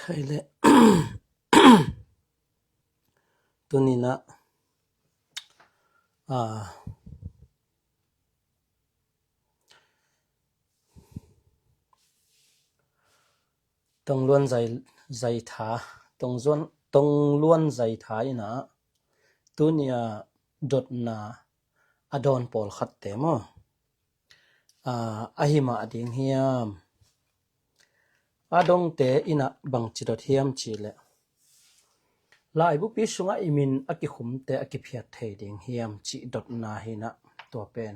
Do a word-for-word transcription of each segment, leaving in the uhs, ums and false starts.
Kei le. Tuni-in ah, ah, Tong Luan Zai, Zai Tha, Tong Zuan, Tong Luan Zai Tha in ah, tuni-a dotna a dawn pawlkhatte maw? Ah, ahi mah ding hiam? A dongte in ah bangci dot hiam cih leh, laibupi sungah i min a kikhumte a kiphiat thei ding hiam cih dotna hi in ah, tua pen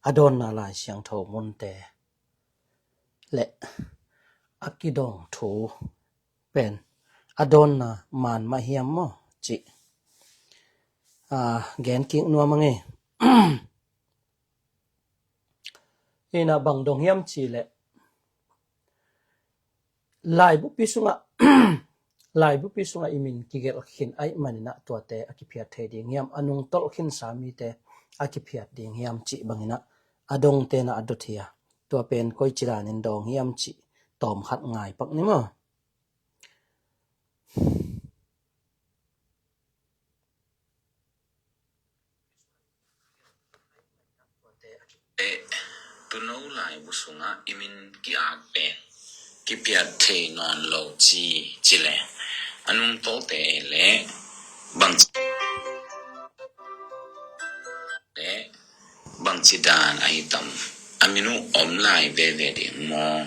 a dawnna Lai Siangtho munte le a kidong thu pen a dawnna man mah hiam maw cih, ah, gen kik nuam ing ei. Hi in ah bang dong hiam cih leh, laibupi sungah, laibupi sungah i min kigelh khin ahih manin ah tuate a kiphiat thei ding hiam, a nungtolh khinsa mite a kiphiat ding hiam cih bangin ah a dongte in ah a dot hi a, tua pen koici danin dawng hiam cih tawmkhat ngai pak ni maw? Eh, tuuno laibu sungah i min ki-ak pen kiphiat thei nawn lo ci, ci leh, a nungtolhte le bang ci, le bangci dan ahi tam, a min uh om lai veve ding maw?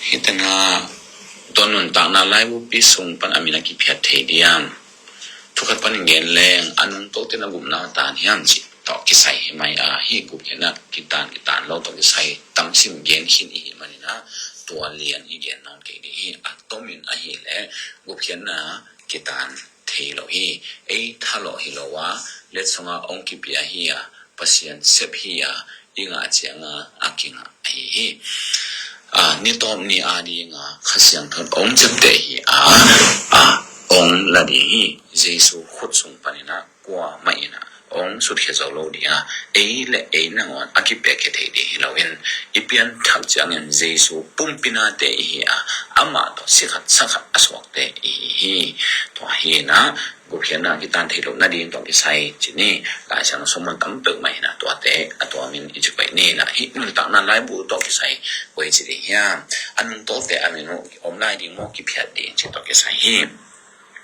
Hih tengah tua nuntakna laibupi sung pan a min a kiphiat thei diam? Thukhat panin gen leng, a nungtolhte in a gupna tan hiam cih tawh kisai hi mai a, hih gupkhiatna kitan kitan lo tawh kisai tamsim gen khin i hih manin ah, tua lian i gen nawn kei ding hi. A tomin ahih leh gupkhiatna kitan thei lo hi. Ei thalawh hi lo a, letsong ah hong kipia hi a, Pasian sep hi a, i ngah ciangin a kingah ahi hi. A, ni tawp ni a dingin Kha Siangtho in hong ciapteh hi a, a, hong la ding hi. Jesu khut sung panin ah kuamah in ah hong sutkhia zo lo ding a, ei le ei nangawn a kipiakhia thei ding hi loin, i pianthak ciangin Jesu pumpi nate i hi a, amah tawh si khat sa khat a suakte i hi hi. Tua hi in ah, gupkhiatna kitan thei loh nading tawh kisai ci ni, Lai Siangtho sung mun tam peuhmah hi in ah, tuate a tua min i ci koih ni in ah, hih nuntakna laibu tawh kisai koici ding hiam? A nungtolhte a min uh om lai ding maw, kiphiat ding cih tawh kisai hi.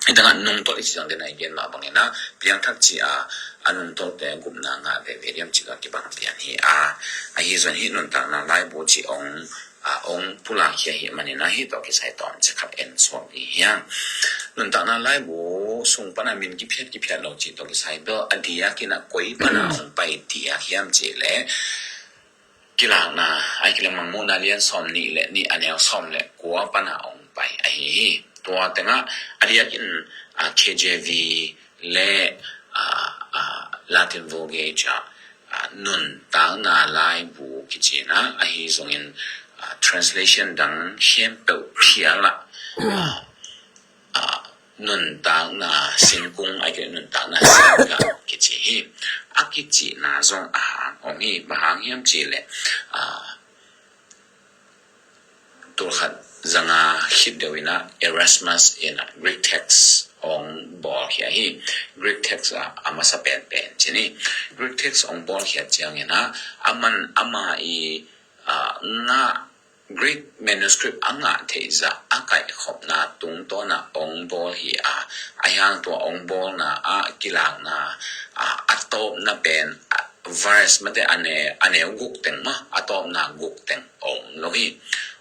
Hih tengah nungtolh i cih ciang den a i gen mah bangin ah, piangthak ci a, a nungtolhte gupna ngah veve diam cih a kibang pian hi a, ahi zongin hih nuntakna laibu cih hong, a, hong pulakkhia hi manin ah, hih tawh kisai tawmcik khat en suak ding hi hang. Nuntakna laibu sung pan a min kiphiat kiphiat lo cih tawh kisai bel a diakin ah koi pan a hong pai diak hiam cih leh, Kilakna, a kilem Mangmuhna lian sawm nih le nih, a neu sawm le kua pan a hong pai ahi hi. Tua tengah a diakin, a, K J V le, a, a, Latin Vulgate ah, a, nuntakna laibu kici in ah, ahi zongin, a, translation dang khempeuh phial ah, a, a, nuntakna singkung, a, nuntakna singkung kici hi. A kicihna zong a hang om hi. Bang hang hiam cih leh, a, tulkhat zanga khit deuh in ah Erasmus in ah Greek text hong bawlkhia hi. Greek text a, a masa penpen ci ni. Greek text hong bawlkhia ciangin ah, aman ama i, a, ngah Greek manuscript a ngah theih zah a kaihkhopna tungtawn ah hong bawl hi a, ahi hang tua hong bawlna ah kilakna, a, a tawpna pen, a, verse mate a ne, a neu guk teng mah, a tawpna guk teng om lo hi.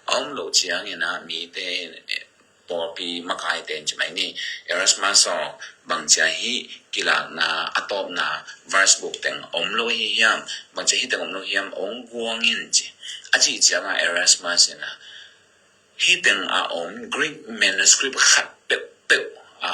A om loh ciangin ah mite, pawlpi makaite in ci mai ni, Erasmus aw, bangci a hih kilakna a tawpna verse guk teng om lo hi hiam, bangci a hih teng om lo hiam, hong guang in ci. A cih ciangin Erasmus in ah, hih teng a om Greek manuscript khat peuhpeuh, a,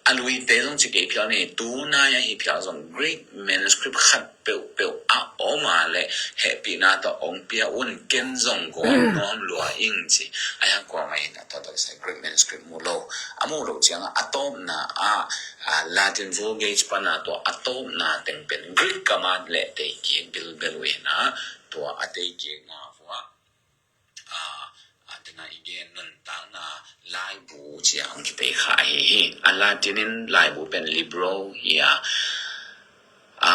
a luite zong ci kei phial ni, tunai a hi phial zong Greek manuscript khat peuhpeuh a om a leh hehpihna tawh hong pia un, ken zong guang nuam lua ing ci. Ahi hang kuamah in a tawh tawh kisai Greek manuscript mu lo. A muh loh ciangin a tawpna ah, a, Latin Vulgate pan a tua a tawpna teng pen Greek kam ah leh teikik bilbel uh in ah, tua a teikikna uh ah, a, Na i gen nuntakna laibu ci-a hong kipei kha ahi hi. A Latin in laibu pen libro hi a, a,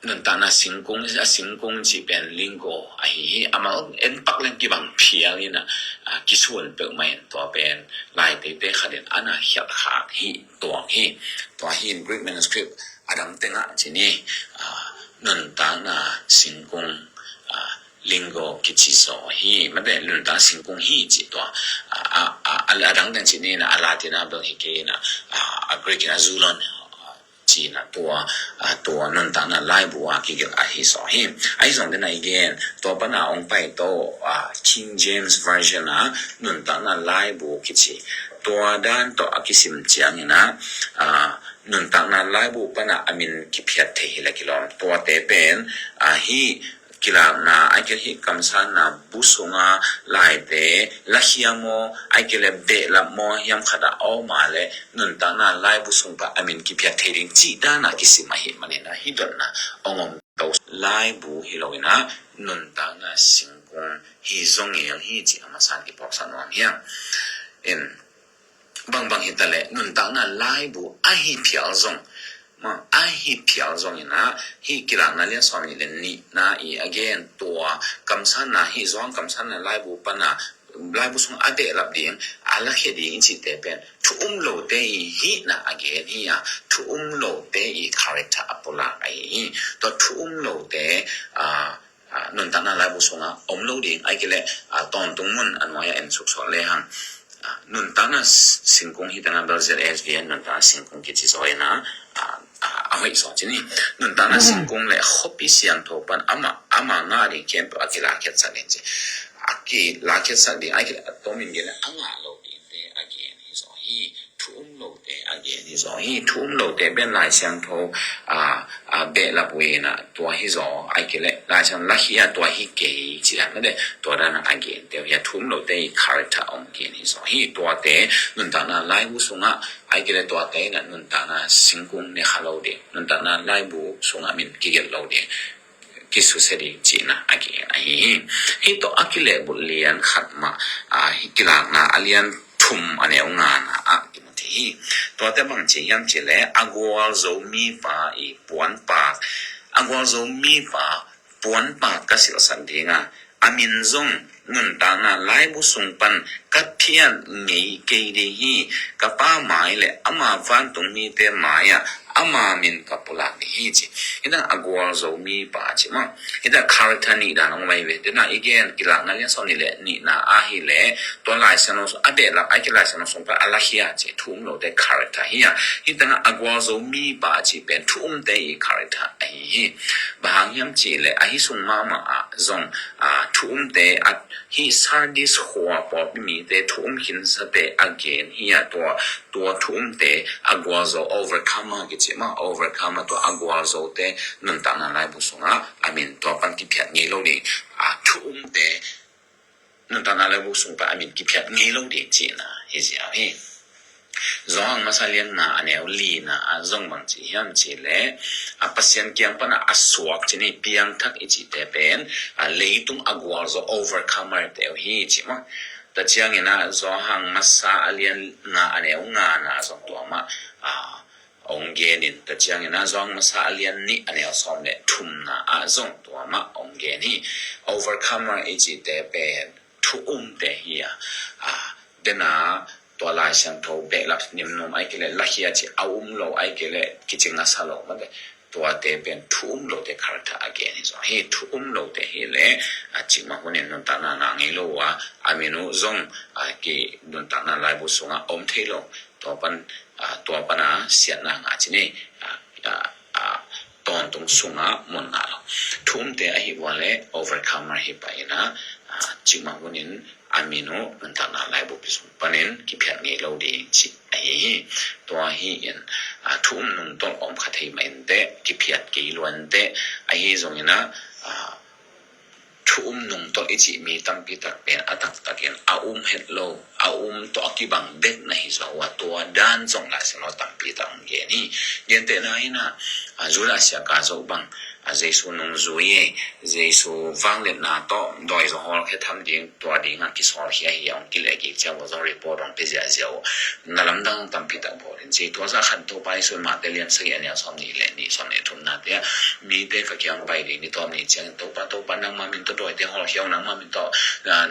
nuntakna singkung, a singkung ci pen lingo ahi hi. Amau en pak leng kibang phial in a, a, kisuan peuhmah in tua pen lai teitei khat in a na khialh khak hi, tuang hi. Tua hi in Greek manuscript a dang tengah ci ni, a, nuntakna singkung, a, lingo kici zaw hi, mate nuntakna singkung hi ci tua, a, a, a, a dang teng ci ni na, a Latin a bel hi kei na, a, a Greek in a xulon, a, ci na tua, a, tua nuntakna laibu a kigelh ahi zaw hi. Ahi zong den a i gen, tua pan a hong pai to, a, King James Version a nuntakna laibu kici. Tua dan tawh a kisim ciangin a, a, nuntakna laibu pan a a min kiphiat thei hi la kilawm. Tuate pen, a, hi kilakna, ai kei hih kamsanna bu sunga laite lakhia maw, ai kei le behlap maw hiam khat a om a le nuntakna laibu sung pan a min kiphiat thei ding cih dan a kisim ahih manin a hih dotna hong om to. Laibu hi lo in a nuntakna singkung hi zong ngel hi cih a masa in kiphawksak nuam hi hang. In bangbang hi ta leh nuntakna laibu ahi phial zong, ma, ahi phial zong in a, hih Kilakna lian sawm nih le nihna i a gen tua kamsanna, hih Johan kamsanna laibu pan a, laibu sung a behlap ding, a lakhia ding i cihte pen thu um lote i hihna a gen hi a, thu um lote i character a pulak ahi hi. Tua thu um lote, a, a, nuntakna laibu sunga om lo ding, ai kei le, a, tawntung mun a nuai a en suksuak le hang. A, nuntakna s-, singkung hi tangah bel Z S V N nuntakna singkung kici zaw in a, a, a, a hoih zaw ci ni. Nuntakna singkung le khuapi siangtho pan ama, ama ngah ding khempeuh a kilakhiatsak ding ci. A kilakhiatsak ding, ai kei le a tomin gen le a ngah lo dingte a gen hi zaw hi. Thu um lote a gen hi zaw hi. Thu um lote pen Lai Siangtho, a, a, behlap uh in a tua hi zaw, ai kei le Lai Siangtho lakhia tua hi kei ci dan mate, tua dan a gente uh hi a, thu um lote i character hong gen hi zaw hi. Tuate nuntakna laibu sungah, ai kei le tuate in a nuntakna singkung ne kha lo ding, nuntakna laibu sungah min kigelh lo ding, kisusia ding cihna a gen ahi hi. Hih tawh a kilehbulh lian khat mah, a, hih Kilakna a lian thum a neu ngana ah kimu thei hi. Tuate bang ci hiam cih leh a gualzo mipa i puanpak, a gualzo mipa puanpak ka silhsak ding a, a min zong nuntakna laibu sung pan ka phiat ngei kei ding hi. Ka Pa mai le ama vantung mite mai-ah ama min ka pulak ding hi ci. Hih tangah a gualzo mipa ci maw. Hih tangah character nih dan hong om ahi ve. Tua i gen Kilakna lian sawm nih le nihna ahih leh tua Lai Siangtho sung a behlap, ai kei Lai Siangtho sung pan a lakhia ci, thu um lote character hi a. Hih tangah a gualzo mipa ci pen thu umte i character ahi hi. Bang hang hiam cih leh ahi sung mahmah ah zong, a, thu umte a, hih Sardis khua pawlpi mite thu um khinsate a gen hi a, tua, tua thu umte a gualzo, overcomer kici maw, overcomer, tua a gualzote nuntakna laibu sungah a min tua pan kiphiat ngei lo ding, a, thu umte nuntakna laibu sung pan a min kiphiat ngei lo ding cihna hi ziau hi. Johan masa lian nga a neu lina ah zong bang ci hiam cih leh, a, Pasian kiang pan a suak ci ni, piangthak i cihte pen, a, leitung a gualzo, overcomer te uh hi ci maw. Tua ciangin a Johan masa a lian nga a neu ngana zong tua mah, a, hong gen in, tua ciangin a Johan masa a lian nih a neu sawm le thumna ah zong tua mah hong gen hi. Overcomer i cihte pen thu umte hi a, a, dena tua Lai Siangtho behlap nimnum ai kei le lakhia ci a um lo ai kei le kici ngasa lo mate, tuate pen thu um lote character a gen hi zaw hi. Thu um lote hi leh, a, cikmah hunin nuntakna ngah ngei lo a, a min uh zong, a, ki nuntakna laibu sungah om thei lo. Tua pan, a, tua pan a siatna ngah ci ni, a, a, a, tawntung sungah mun ngah lo. Thu umte ahih vua leh overcomer hi pah in a, a, cikmah hunin a min uh nuntakna laibu sung panin kiphiat ngei lo ding cih ahi hi. Tua hi in, a, thu um nungtolh om kha thei mah inteh, kiphiat kei lua inteh, ahi zongin a, a, thu um nungtolh i cih mi tampi tak pen a taktakin a um het lo, a um tawh a kibang bek na hi zaw a, tua dan zong Lai Siangtho tampi tak hong gen hi. Gentehna in ah, a, Judas Iskariot bang, a, Jesu nungzui e, Jesu vangliatna tawh dawi zong hawlkhia tham ding, tua dingah kisawlkhia hi a, hong kileh kik ciang ua zong report hong pia ziahziah uh. Na lamdang tampi tak bawl in ci. Tua zah khan Topa Jesu in Mate lian sagih a neu sawm nih le nih, sawm nih thumna te ah, mite ka kiang pai ding ni tawm ni ciangin, Topa, Topa, nangma min tawh dawite hawlkhia ung, nangma min tawh, ah,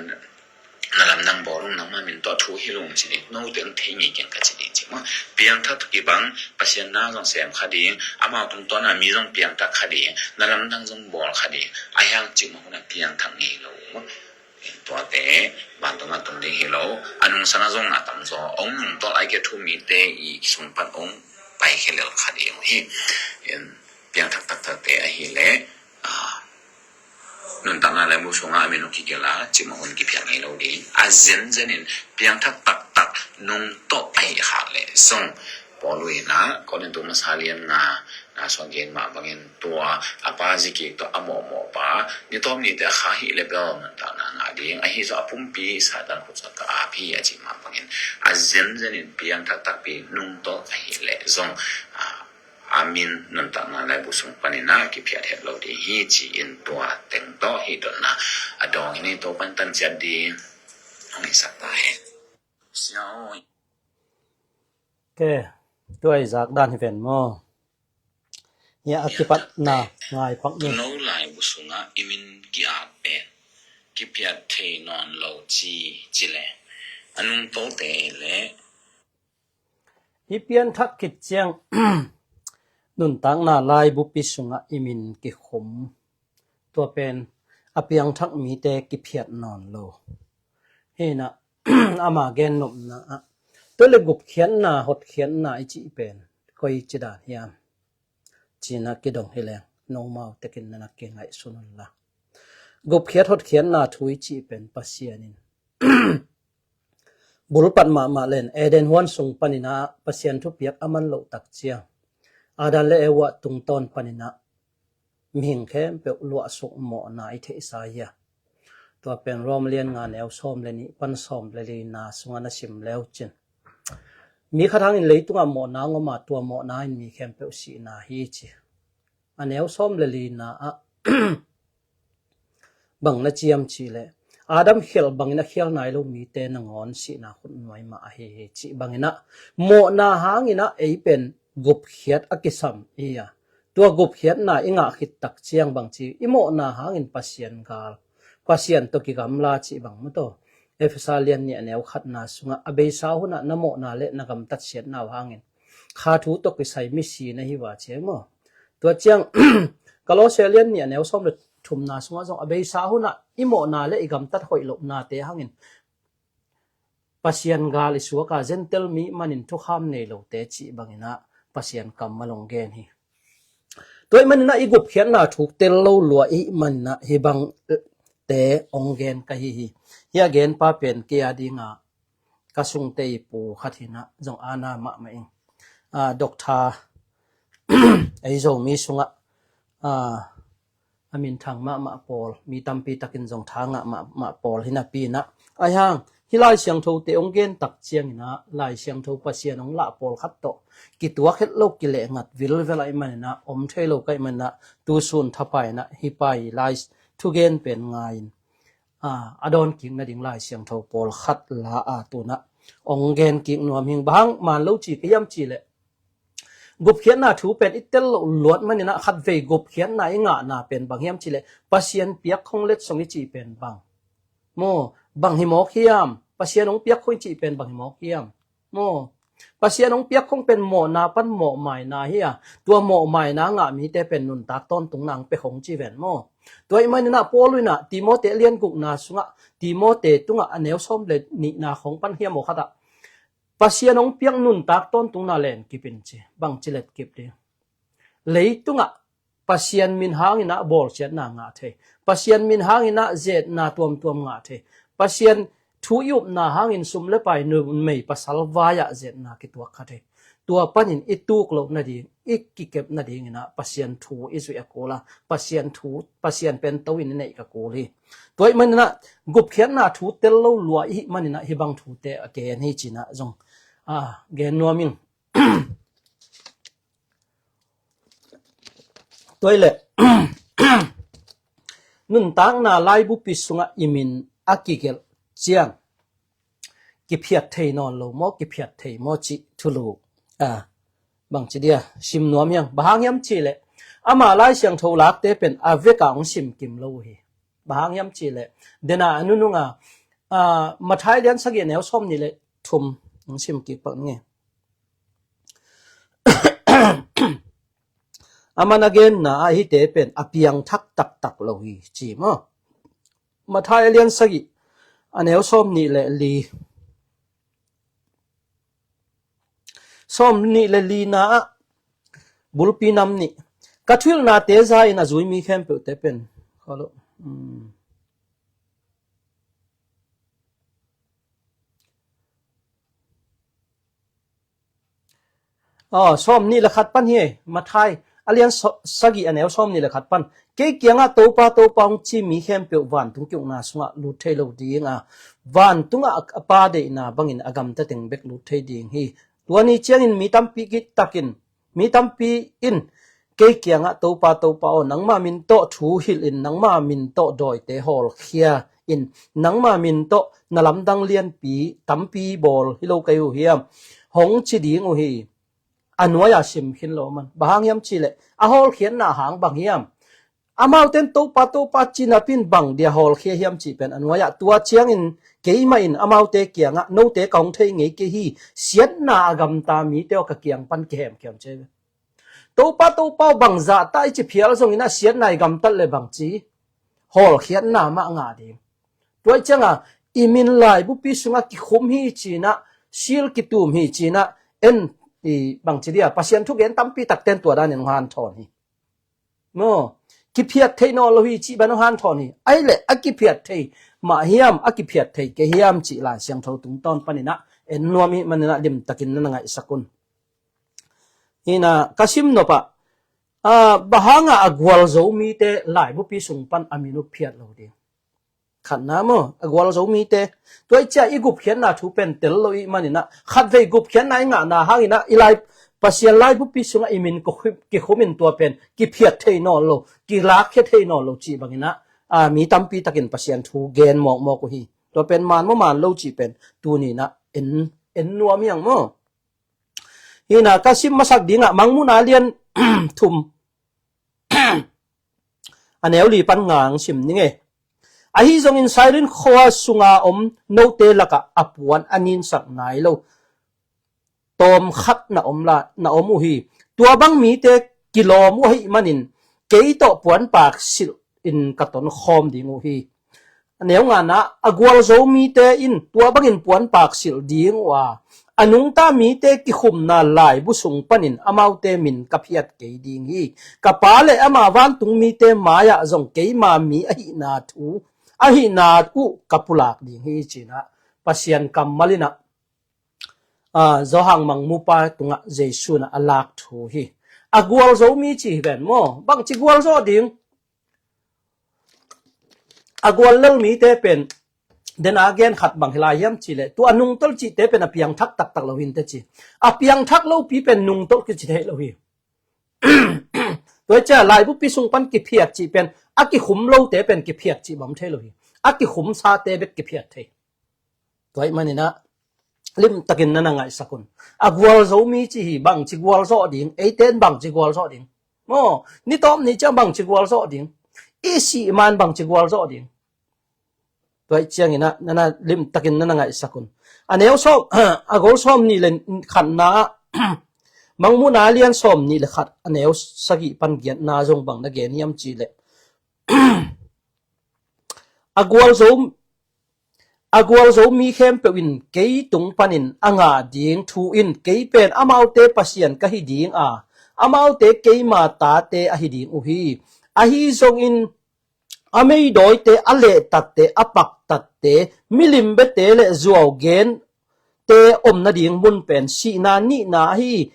na lamdang bawl ung, nangma min tawh thu hilh ung ci ding, note hong thei ngei keng ka ci ding ci maw. Piangthak tawh kibang, Pasian na zong sem kha ding, amau tungtawn a mi zong piangthak kha ding, na lamdang zong bawl kha ding, a hiang cih mah hun a piangthak ngei lo maw. Tuate, vantung a tung ding hi lo, a nungsang a zong na tam zaw, hong nungtolh ai ke thu mite i sung pan hong paikhia lel kha ding uh hi. Piangthak taktakte ahih leh, a, nuntakna laibu sungah a min uh kigelh a, cih mah hun kiphiat ngei lo ding. A zenzen in piangthak taktak nungtolh ahih khak leh zong, Paul in ah Korintu masa lian nga na sung gen mah bangin tua a pa zi kik tawh a mawhmawh pa ni tawm nite a kha hih leh bel nuntakna ngah ding. Ahi zong a pumpi Satan khut sungah ka ap hi a cih mah bangin a zenzen in piangthak takpi nungtolh ahih leh zong, a, a min nuntakna laibu sung panin ah kiphiat het lo ding hi ci-in tua teng tawh hih dotna a dawng in i to pan tan ciat ding hong hisak ta hen. Sia aw. Ke, tua i zak dan hi ven maw? Hia a kipatna ngai pak ni. Tuuno laibu sungah i min ki-at pen kiphiat thei nawn lo ci, ci leh a nungtolte leh i pianthak khit ciang nuntakna laibupi sungah i min kikhum. Tua pen a piangthak mite kiphiat nawn lo. Hi in ah, ama gennopna ah, tua leh gupkhiatna, hotkhiatna i cih pen koi ci dan hiam ci-in ah kidong hi leng, nomau tekin na na kingaihsun un la. Gupkhiat hotkhiatna thu i cih pen Pasian in bulpat mahmah len Eden huan sung panin ah Pasian thupiak a man loh tak ciang, Adam le Eva tungtawn panin ah mihing khempeuh luahsuk mawhna i theihsa hi a. Tua pen Rom lian nga neu sawm le nih pan sawm le lina sungah na sim leu cin, mi khat hangin leitungah mawhna hong om a, tua mawhna in mi khempeuh sihna hi ci. A neu sawm le lina ah bang na ciam cih leh, Adam khial bangin a khial nai lo mite nangawn sihna khut nuai mah ahi hi cih bangin ah, mawhna hangin ah ei pen gupkhiat a kisam hi a. Tua gupkhiatna i ngah khit tak ciang bang ci, i mawhna hangin Pasian gal, Pasian tawh kigamla cih bang maw taw. Efesa lian nih a neu khatna sungah a beisa hunah na mawhna le na gamtat siatna uh hangin kha thu tawh kisai misi na hi uh a ci maw. Tua ciang Kolose lian nih a neu sawm le thumna sungah zong a beisa hunah i mawhna le i gamtat hoih lohnate hangin Pasian gal i suak a, Gentile mi manin thukham nei lote cih bangin ah Pasian kammal hong gen hi. Tua ahih manin ah i gupkhiatna thuk tel lo lua ahih manin ah hih bangte hong gen ka hi hi. Hih a genpa pen kei a dingah ka sungte i pu khat hi in ah, zong ana mahmah ing. Ah, doctor, ei Zomi sungah, ah, a minthang mahmah pawl, mi tampi takin zong tha ngah mahmah pawl hi napi in ah, ahi hang hih Lai Siangthote hong gen tak ciangin ah, Lai Siangtho Pasian hong lah pawlkhat tawh kituak het lo, kilehngat vilvel ahih manin ah, om thei lo ka hih manin ah, tusun thapai in ah hih pa i lai thugen pen ngai-in, a, a dawn kik nading Lai Siangtho pawlkhat la a tu-in ah hong gen kik nuam hing. Bang hang man lo ci ka hiam cih leh, gupkhiatna thu pen i tel loh luat manin ah khatvei gupkhiatna i ngahna pen bang hiam cih leh, Pasian piak khong letsong i cih pen bang maw, bang hi mawk hiam? Pasian hong piak khong i cih pen bang hi mawk hiam? Maw, Pasian hong piak khong pen mawhna pan mawhmaina hi a, tua mawhmaina ngah mite pen nuntak tawntungna hong pia khong ci ven maw. Tua ahih manin ah Paul in ah Timote lian gukna sungah, Timote tungah a neu sawm le nihna khong pan hiam aw khat ah, Pasian hong piak nuntak tawntungna len kip in ci. Bang ci let kip ding? Leitungah Pasian min hangin ah bawlsiatna ngah thei, Pasian min hangin ah zetna tuamtuam ngah thei, Pasian thu i upna hangin sum le pai, numei pasal vai-ah zetna kituak kha thei. tua panin i tuk loh nading, i kikep nadingin ah Pasian thu i zuih a kul a, Pasian thu, Pasian pen to in i neih ka kul hi. Tua ahih manin ah gupkhiatna thu tel lo lua i hih manin ah hih bang thute a gen hi ci-in ah zong, a, gen nuam ing. Tua ahih leh nuntakna laibupi sungah i min a kigelh ciang kiphiat thei nawn lo maw, kiphiat thei maw cih thulu, a, bangci dia sim nuam hiam? Bang hang hiam cih leh ama Lai Siangtho lakte pen a vekah hong sim kim lo uh hi. Bang hang hiam cih leh, den a, a nunung a, a, Matthai lian sagih a neu sawm nih le thum hong sim kik pak ning e. Aman a genna ah hihte pen a piangthak taktak lo hi ci maw? Matthai a lian sagih a neu sawm nih le li. Sawm nih le lina ah bulpi nam nih. Ka thuhilhnate za in a zui mi khempeuhte pen, khaw lo. Hmm. Aw, sawm nih le khat pan hi, Matthai a lian sa-, sagih a neu sawm nih le khat pan. Kei kiangah Topa, Topa hong ci mi khempeuh vantung ki-ukna sungah lut thei lo ding a, vantungah a Pa deihna bangin a gamta teng bek lut thei ding hi. Tua ni ciangin mi tampi kitakin, mi tampi in kei kiangah Topa, Topa aw, nangma min tawh thu hilh in, nangma min tawh dawite hawlkhia in, nangma min tawh na lamdang lianpi tampi bawl hi lo kei uh hiam, hong ci ding uh hi. A nuai-ah sim khin lo man. Bang hang hiam cih leh a hawlkhiatna hang bang hiam? Amaute in Topa, Topa ci napi in bang dia hawlkhia hiam cih pen a nuai-ah, tua ciangin keimah in amaute kiangah, note ka hong thei ngei kei hi, siatna a gamta mite aw, ka kiang pan kihemkhia un ci hi. Topa, Topa aw, bang zahta i ci phial zongin a siatna i gamtat le bangci hawlkhiatna mah ngah ding. Tua ahih ciangin i min laibupi sungah kikhum hi ci-in ah, sil kitum hi ci-in ah, en, i bangci dia, Pasian thugen tampi takte in tua danin hong hanthawn hi. Maw, kiphiat thei nawn lo hi cih bang hong hanthawn hi. Ahih leh a kiphiat thei mah hiam, a kiphiat thei kei hiam cih Lai Siangtho tungtawn panin ah en nuam i hih manin ah limtakin na na ngaihsak un. Hi-in ah ka sim nop ah, a, bang hangah a gualzo mite laibupi sung pan a min uh phiat lo ding? Khatna maw, a gualzo mite. Tua ahih ciang i gupkhiatna thu pen tel lo i hih manin ah, khatvei gupkhiatna i ngahna hangin ah i lai, Pasian laibupi sungah i min kikhum, kikhum in tua pen kiphiat thei nawn lo, kilakkhia thei nawn lo cih bangin ah, a, mi tampi takin Pasian thu gen mawkmawk uh hi. Tua pen man maw man lo cih pen tuni-in ah en, en nuam hi hang maw? Hi-in ah ka sim masak dingah Mangmuhna lian thum a neu li pan nga hong sim ning e. Ahi zongin Sairin khua sunga om note lakah a puan a ninsak nai lo tawm khat na om la, na om uh hi. Tua bang mite kilawm uh ahih manin kei tawh puanpak silh in ka tonkhawm ding uh hi. A neu ngana, a gualzo mite in tua bangin puanpak silh ding uh a, a nungta mite kikhumna laibu sung panin amaute min ka phiat kei ding hi. Ka Pa le ama vantung mite mai-ah zong keima mi ahihna thu, ahihna uh ka pulak ding hi, ci-in ah Pasian kammal in ah, a, Johan Mangmupa tungah Jesu in ah a lak thu hi. A gualzo mi ci hi ven maw? Bangci gualzawh ding? A gual lel mite pen, den a gen khat bang hi lai hiam cih leh, tua a nungtolh cihte pen a piangthak taktak lo hi inteh ci. A piangthak lopi pen nungtolh kici thei lo hi. Tua hi ciang laibupi sung pan kiphiat cih pen, a kikhum lote pen kiphiat cih bang om thei lo hi. A kikhumsate bek kiphiat thei. Tua ahih manin ah limtakin na na ngaihsak un. A gualzo mi ci hi, bangci gualzawh ding, eite in bangci gualzawh ding? Maw, ni tawp ni ciang bangci gualzawh ding? I sih man bangci gualzawh ding? Tua ahih ciangin ah na na limtakin na na ngaihsak un. A neu sawm, a gol sawm nih le khatna ah, Mangmuhna lian sawm nih le khat a neu sagih pan giatna zong bang na gen hiam cih leh, a gualzo, a gualzo mi khempeuh in kei tung panin a ngah ding thu in kei pen amaute Pasian ka hi ding a, amaute keima tate ahi ding uh hi. Ahi zongin a meidawite, a lehtatte, a paktatte, milim biate le zuau gen te om nading mun pen sihna nihna ahi,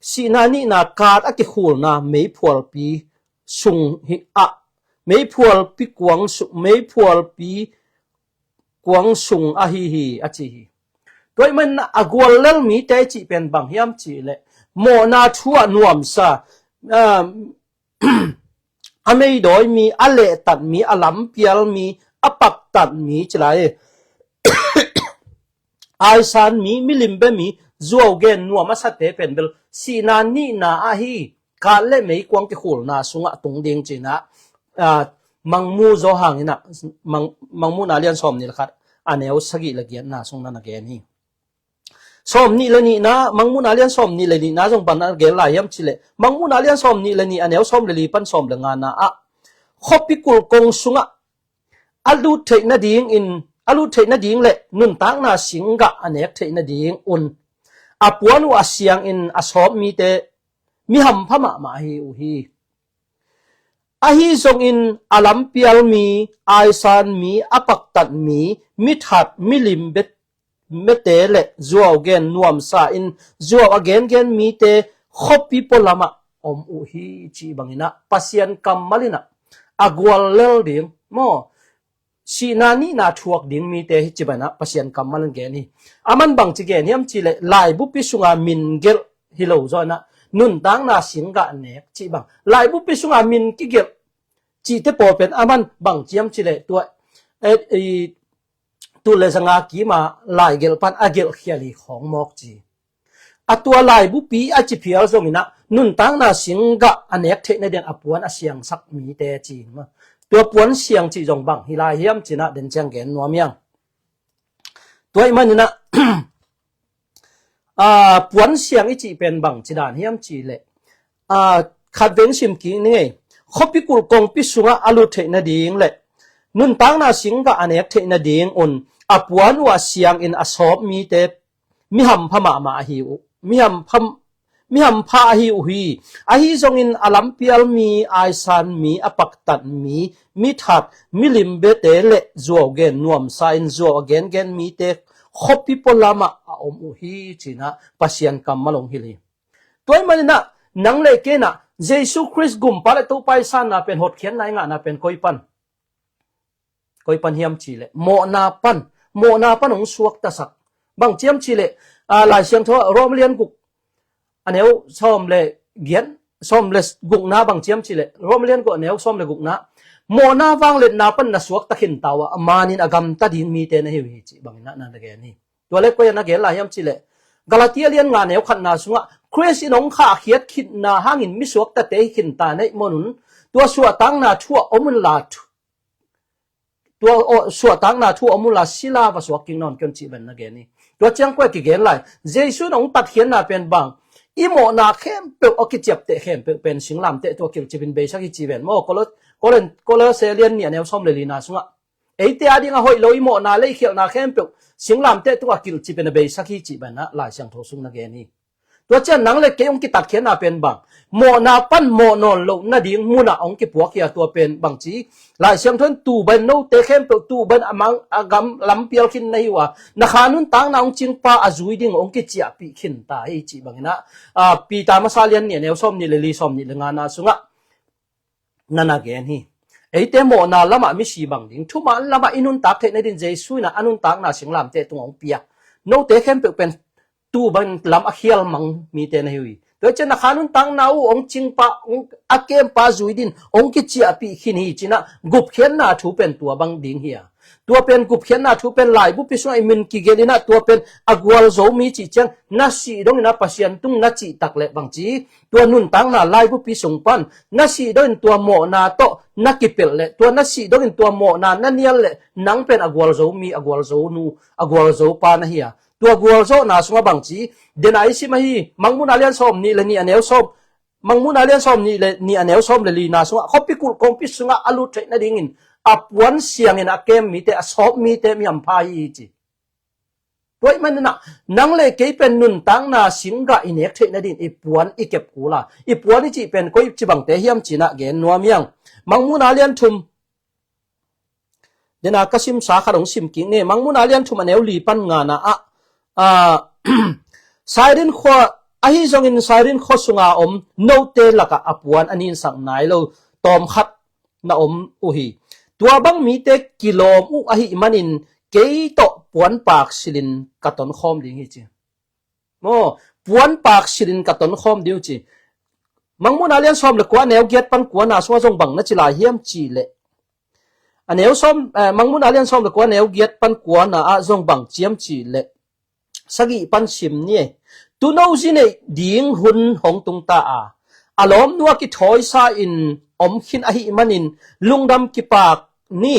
sihna nihna kat a kikhulna meiphualpi sung hi ah, meiphualpi kuang sung, meiphualpi kuang sung ahi hi, a ci hi. Tua ahih manin a gual lel mite cih pen bang hiam cih leh, mawhna thu a nuamsa, ah, a meidawi mi, a lehtat mi, a lampial mi, a paktat mi ci lai. Aisan mi, milim bia mi, zuau gen nuam a sate pen bel sihna nihna ahi, kat le meikuang kikhulna sungah tung ding ci-in ah, ah, Mangmu Johan in ah, Mang, Mangmuhna lian sawmnih le khat, a neu sagih le giatna sung na na gen hi. Sawmnih le nihna, Mangmuhna lian sawmnih le nihna zong bang na gen lai hiam cih leh, Mangmuhna lian sawmnih le nih, a neu sawm le li pan sawm le ngana ah, khuapi kulh kong sungah a lut theih nadingin, a lut theih nading le nuntakna singgah a nek theih nadingun a puan uh a siangin a sawp mite mi hampha mahmah ahi uh hi. Ahi zongin a lampial mi, aisan mi, a paktat mi, mithat, milim bia, biate le zuau gen nuamsa in zuau a gengen mite khuapi pualamah om uh hi, cih bangin ah Pasian kammal in ah a gual lel ding maw, sihna nihna thuak ding mite hi, cih bangin ah Pasian kammal in gen hi. Aman bang ci gen hiam cih leh, laibupi sunga min gelh hi lo zaw in ah nuntakna singgah nek cih bang, laibupi sunga min kigelh cihte pawl pen aman bang ci hiam cih leh, tua, eh, eh, tul le zanga kima laigelh pan a gelh khial hi khawng mawk ci. A tua laibupi a ci phial zongin ah nuntakna singgah a nek theih nading a puan a siangsak mite ci. Tua puan siang cih zong bang hi lai hiam ci-in ah den ciang gen nuam ing. Tua ahih manin ah, ah, puan siang i cih pen bang ci dan hiam cih leh, ah, khat vei sim kik ni ngei. Khuapi kulh kongpi sungah a lut theih nading le nuntakna singgah a nek theih nadingun a puan uh a siangin a sawp mite mi hampha mahmah ahi uh, mi hampha, mi hampha ahi uh hi. Ahi zongin a lampial mi, aisan mi, a paktat mi, mithat, milim biate le zuau gen nuamsa in zuau a gengen mite khuapi pualamah a om uh hi, ci-in ah Pasian kammal hong hilh hi. Tua ahih manin ah nang le kei in ah Jesu Khrist gumpa le Topa i sanna pen, hotkhiatna i ngahna pen koi pan, koi pan hiam cih leh, mawhna pan, mawhna pan hong suaktasak. Bang ci hiam cih leh, ah, Lai Siangtho Rom lian guk, a neu sawm le giat, sawm le gukna bang ci hiam cih leh, Rom lian guk a neu sawm le gukna, mawhna vangliatna pan na suakta khin ta uh a, a manin a gamta ding mite na hi uh hi, cih bangin ah na na gen hi. Tua le koi ah na gen lai hiam cih leh, Galatia lian nga neu khatna sungah, Khrist in hong khahkhiat khitna hangin mi suaktate hi khin ta na hih manun, tua suahtakna thu ah om unla, tua, aw, suahtakna thu ah om unla, sila va suak kik nawn kei un, cih bangin na gen hi. Tua ciang koi ah kigen lai, Jesu in hong tatkhiatna pen bang, i mawhna khempeuh a kiciapteh khempeuh pen singlamteh tungah kilhcip in beisak hi, ci ven maw. Kolo-, Kolen-, Kolose lian nih a neu sawm le lina sungah, eite adingin a hoih lo i mawhna le i khialhna khempeuh singlamteh tungah kilhcip in a beisak hi, cih bangin ah Lai Siangtho sung na gen hi. Tua ciang nang le kei hong kitatkhiatna pen bang, mawhna pan mawh nawn loh nading munah hong kipuak hi a, tua pen bang ci, Lai Siangtho in tu bangin note khempeuh tu bangin a mang a gam lampial khin na hi uh a, na kha nuntakna hong cingpa a zui ding hong kiciahpih khin ta hi, cih bangin ah, ah, Peter masa lian nih a neu sawm nih le li, sawm nih le ngana sungah na na gen hi. Eite mawhna lamah misi bang ding, thuman lamah i nuntak theih nading Jesu in ah a nuntakna singlamteh tungah hong pia. Note khempeuh pen tu bangin lam a khial mang mite na hi uh hi. Tua ciang na kha nuntakna uh hong cingpa, hong, a kempa zui dingin hong kiciahpih khin hi, ci-in ah gupkhiatna thu pen tua bang ding hi a. Tua pen gupkhiatna thu pen laibupi sungah i min kigelh in ah, tua pen a gualzo mi cih ciang, na sih dongin ah Pasian tung na cih tak leh bang ci, tua nuntakna laibupi sung pan na sih dongin tua mawhna tawh na kipelh leh, tua na sih dongin tua mawhna na nial leh, nang pen a gualzo mi, a gualzo nu, a gualzo pa na hi a. Tua gualzawhna sungah bang ci, den a i sim ahi, Mangmuhna lian sawm nih le nih a neu sawm, Mangmuhna lian sawm nih le nih a neu sawm le lina sungah, khuapi kulh kongpi sungah a lut theih nadingin a puan siangin a kem mite, a sawp mite mi hampha hi, ci. Tua ahih manin ah nang le kei pen nuntakna singgah i nek theih nadingin i puan i kep kul a, i puan i cih pen koi ci bangte hiam ci-in ah gen nuam ing. Mangmuhna lian thum, Dena ka simsa khat hong sim kik ni. Mangmuhna lian thum a neu li pan ngana ah, ah, Sairin khua, ahi zongin Sairin khua sunga om note lakah a puan a ninsak nai lo tawm khat na om uh hi. Tua bang mite kilawm uh ahih manin kei tawh puanpak silhin ka tonkhawm ding hi ci. Maw, puanpak silhin ka tonkhawm ding uh ci. Mangmuhna lian sawm le kua a neu giat pan kuana sungah zong bang na ci lai hiam ci leh. A neu sawm, eh, Mangmuhna lian sawm le kua a neu giat pan kuana ah zong bang ciam ci leh. Sagih pan sim ni. Tuuno zi neih ding hun hong tung ta a, a lawmnu a kithawi sa in om khin ahih manin lungdam kipak ni.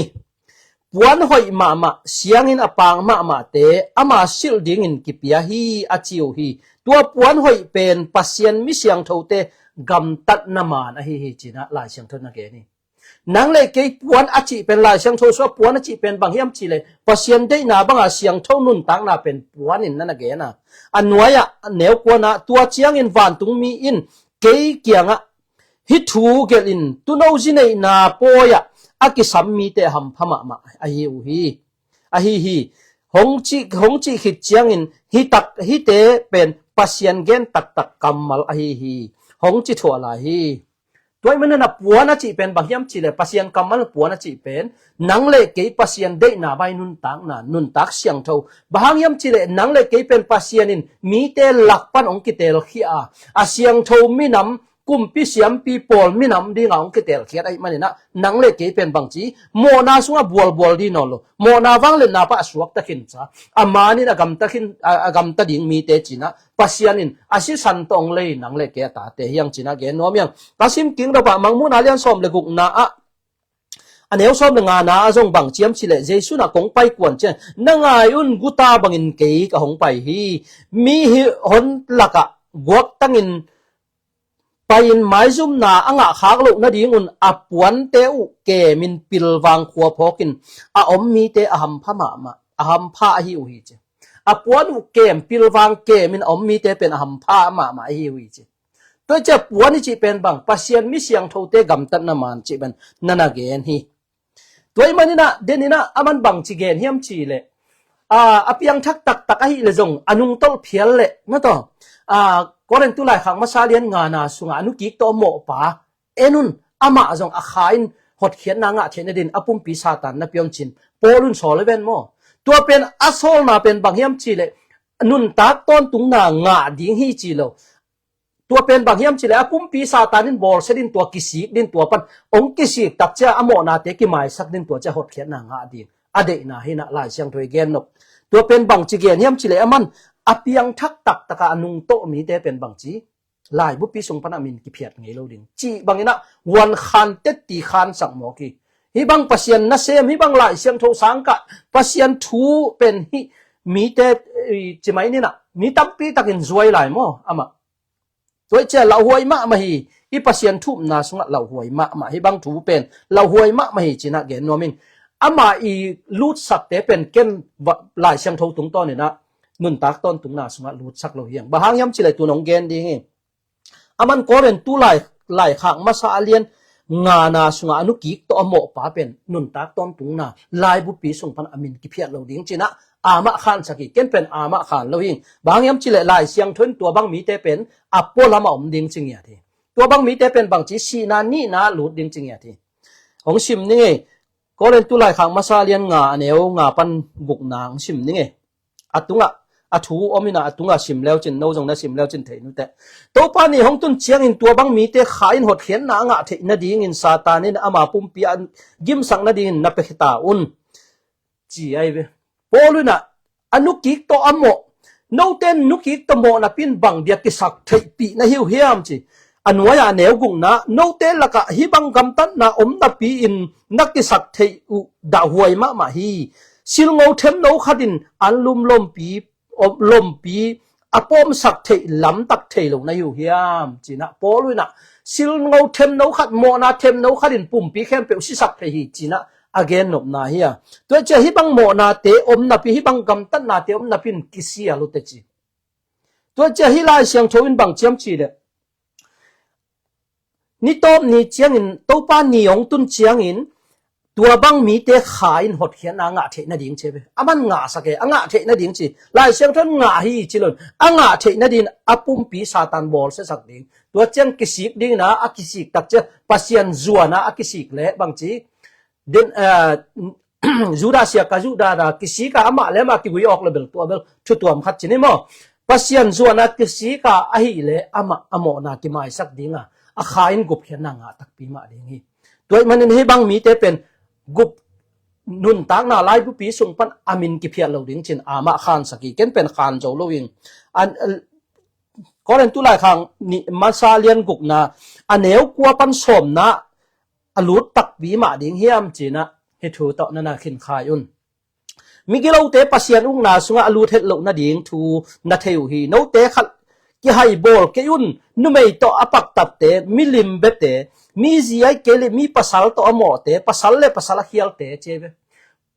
Puan hoih mahmah, siangin a paang mahmahte ama silh dingin kipia hi a ci uh hi. Tua puan hoih pen Pasian mi siangthote gamtatna maan ahi hi ci-in ah Lai Siangtho na gen hi. Nang le kei puan a cih pen, Lai Siangtho sungah puan a cih pen bang hiam cih leh Pasian deihna banga siangtho nuntakna pen puan in na na gen a. A nuai-ah a neu kuana, tua ciangin vantungmi in kei kiangah hih thu gelh in, tuuno zi neihna pawi-ah a kisam mite a hampha mahmah ahi uh hi. Ahi hi. Hong cih, hong cih khit ciangin hih tak, hihte pen Pasian gen taktak kammal ahi hi. Hong ci thuah lai hi. Tua ahih manin ah puan a cih pen bang hiam cih leh Pasian kammal puan a cih pen nang le kei Pasian deihna bang nuntakna, nuntak siangtho. Bang hang hiam cih leh nang le kei pen Pasian in mite lak pan hong kitelkhia a, a siangtho minam, kumpi siampi pawl minam dinga hong kitelkhiat ahih manin ah nang le kei pen bangci mawhna sungah bualbual ding nawn lo. Mawhna vangliatna pah a suakta khin ca, a man in a gamta khin, a, a gamta ding mite ci-in ah Pasian in a sisan tawh hong lei nang le kei a tate hi hang ci-in ah gen nuam hi hang. Ka sim kik nop ah Mangmuhna lian sawm le gukna ah a neu sawm le ngana ah zong bang ciam cih leh Jesu in ah kong pai kuan ciang, na ngai un, guta bangin kei ka hong pai hi. Mi hi hon lakah guaktangin pai-in maizumna a ngah khak loh nadingun a puante uh kemin pilvang khua phawkin a om mite a hampha mahmah, a hampha ahi uh hi ci. A puan uh kem, pilvang kemin a om mite pen a hampha mahmah ahi uh hi ci. Tua ciah puan i cih pen bang, Pasian mi siangthote gamtatna maan cih pen na na gen hi. Tua ahih manin ah, denin ah, aman bangci gen hiam cih leh, a, a piangthak taktak ahih leh zong a nungtolh phial leh, na tawh, a, Korintu laikhak masa lian ngana sungah a nukik tawh a mawhpa, en un, amah zong a kha in hotkhiatna ngah theih nadin a pumpi Satan na pia un ci-in Paul in sawl hi ven maw. Tua pen a sawlna pen bang hiam cih leh, nuntak tawntungna ngah ding hi ci lo. Tua pen bang hiam cih leh a pumpi Satan in bawlsia din, tua kisik din, tua pan hong kisik tak ciah a mawhnate kimaisak din, tua ciah hotkhiatna ngah ding a deihna hi-in ah Lai Siangtho i gen nop. Tua pen bangci gen hiam cih leh, aman a piangthak taktak a nungtolh mite pen bangci laibupi sung pan a min kiphiat ngei lo ding cih bangin ah, huan khan tetti khansak mawk hi. Hih bang Pasian nasem, hih bang Lai Siangtho sangkah, Pasian thu pen hih mite, eh, ci mai ni-in ah, mi tampi takin zuai lai maw, amah. Tua i ciah lauhuai mahmah hi, i Pasian thu-upna sungah lauhuai mahmah, hih bang thu pen lauhuai mahmah hi ci-in ah gen nuam ing. Amah i lutsakte pen ken va-, Lai Siangtho tungtawnin ah nuntak tawntungna sungah lutsak lo hi hang. Bang hang hiam cih leh tu-in hong gen ding hi. Aman Korintu lai, laikhak masa a lian ngana sungah a nukik tawh a mawhpa pen nuntak tawntungna laibupi sung pan a min kiphiat lo ding ci-in ah amah khansak hi. Ken pen amah khan lo hi ing. Bang hang hiam cih leh Lai Siangtho in tua bang mite pen a pualam a om ding ci ngiat hi. Tua bang mite pen bangci sihna nihna lut ding ci ngiat hi. Hong sim ning ei. Korintu laikhak masa lian nga a neu nga pan gukna hong sim ning ei. A tungah, a thu om in ah, a tungah sim leu cin, no zong na sim leu cin thei nu teh. Topa ni hong tun ciangin tua bang mite kha in hotkhiatna a ngah theih nadingin Satan in ama pumpi a gimsak nadingin na pia khia ta un, ci ahi ve. Paul in ah, a nukik tawh a mawh, note in nukik tawh mawh napi in bang dia kisak theihpih na hi uh hiam ci. A nuai-ah a neu gukna, note lakah hih bang gamtatna om napi-in na kisak theih uh dahhuai mahmah hi. Silngo themno khat in an lum lompi, om, lompi a pawmsak theih lamtak thei lo na hi uh hiam ci-in ah Paul in ah, silngo themno khat, mawhna themno khat in pumpi khempeuh sisak thei hi ci-in ah a gen nopna hi a. Tua ciah hih bang mawhnate om napi, hih bang gamtatnate om napi in kisia lo teh ci. Tua ciah hih Lai Siangtho in bang ciam cih leh, ni tawp ni ciangin, Topa ni hong tun ciangin, Tua bang mite kha in hotkhiatna a ngah theih nading ci ve. A man ngahsak e, a ngah theih nading ci. Lai Siangtho in ngah hi ci lo in, a ngah theih nading a pumpi Satan bawlsiasak ding. Tua ciang kisik ding na, a kisik tak ciang Pasian zuan a a kisik leh bang ci. Den, eh, Judah sia ka Judah da kisik a, amah le amah kigui awk le bel tua bel thutuam khat ci ni maw. Pasian zuan a kisik a ahih leh amah a mawhna kimaisak ding a, a kha in gupkhiatna ngah takpi mah ding hi. Tua ahih manin hih bang mite pen gup nuntakna laibupi sung pan a min kiphiat lo ding ci-in amah khansak hi. Ken pen khan zo lo ing. An, Korin tu laikhak nih masa lian gukna a neu kua pan sawmna a lut takpi mah ding hiam ci-in ah hih thu tawh na na khinkhai un. Migilote Pasian ukna sungah a lut het loh nading thu na thei uh hi. Note khat kihaibawl kei un, numei tawh a paktatte, milim bete, mi zi ai kei le mi pasal tawh a mawhte, pasal le pasal a khialte ci ve.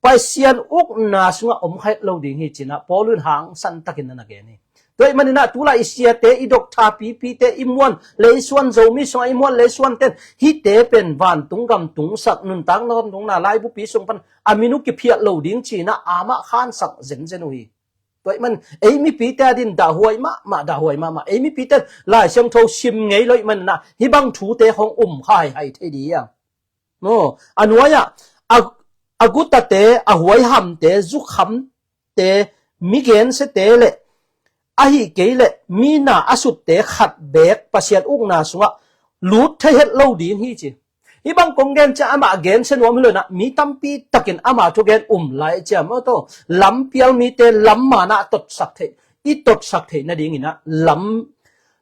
Pasian ukna sungah om kha het lo ding hi ci-in ah Paul in hangsan takin na na gen hi. Tua ahih manin ah tulai i siate, i doctor pipite, i muan leisuan, Zomi sungah i muan leisuan ten hihte pen vantung gam tungsak, nuntakna gam tungna laibupi sung pan a min uh kiphiat lo ding ci-in ah amah khansak zenzen uh hi. Tua ahih man ei mipite a din dahhuai mahmah, dahhuai mahmah. Ei mipite Lai Siangtho sim ngei lo ahih manin ah hih bang thute hong um kha haihai thei ding hi. Maw, a nuai-ah a, a gutate, a huaihamte, zukhamte, mi gensiate le ahi kei le mi na a sutte khat beek Pasian ukna sungah lut thei het lo ding hi ci. Hih bang kong gen ciang amah gensia nuam hi lo in ah mi tampi takin ama thugen um lai ciam aw taw. Lampial mite lam man ah totsak theih, i totsak theih nadingin ah lam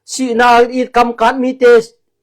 sihna i kamkat mite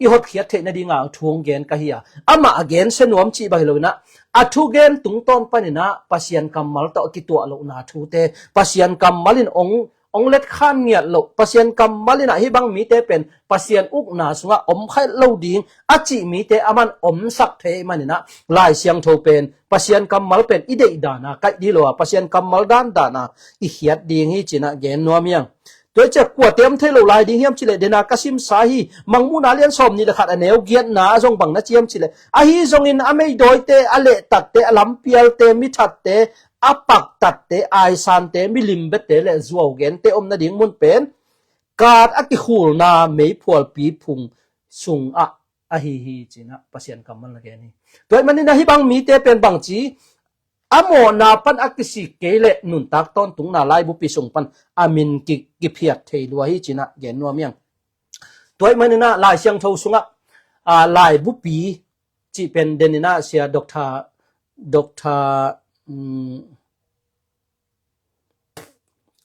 i hotkhiat theih nadinga thu hong gen ka hi a. Amah a gensia nuam cih bang hi lo in ah a thugen tungtawn panin ah Pasian kammal tawh a kituah lohna thute, Pasian kammal in ong, ong letkhan ngiat loh, Pasian kammal in ah hih bang mite pen Pasian ukna sungah om kha het lo ding a cih mite a man omsak thei manin ah Lai Siangtho pen, Pasian kammal pen i deih dan a kaih ding lo a, Pasian kammal dandan a i khiat ding hi ci-in ah gen nuam hi ing. Tua ciang kuate om thei lo lai ding hiam cih leh, den a ka simsa hi, Mangmuhna lian sawmnih le khat a neu giatna ah zong bang na ci hiam cih leh, ahi zongin a meidawite, a lehtakte, a lampialte, mithatte, a paktatte, aisante, milimbete le zuaugente om nading mun pen kaat a kikhulna meiphualpi phung sungah ahi hi ci-in ah Pasian kammal na gen hi. Tua ahih manin ah hih bang mite pen bang ci, a mawhna pan a kisik kei le nuntak tawntungna laibupi sung pan a min ki, kiphiat thei lua hi ci-in ah gen nuam hi ing. Tua ahih manin ah Lai Siangtho sungah, ah, laibupi cih pen den in ah sia Doctor, Doctor, um,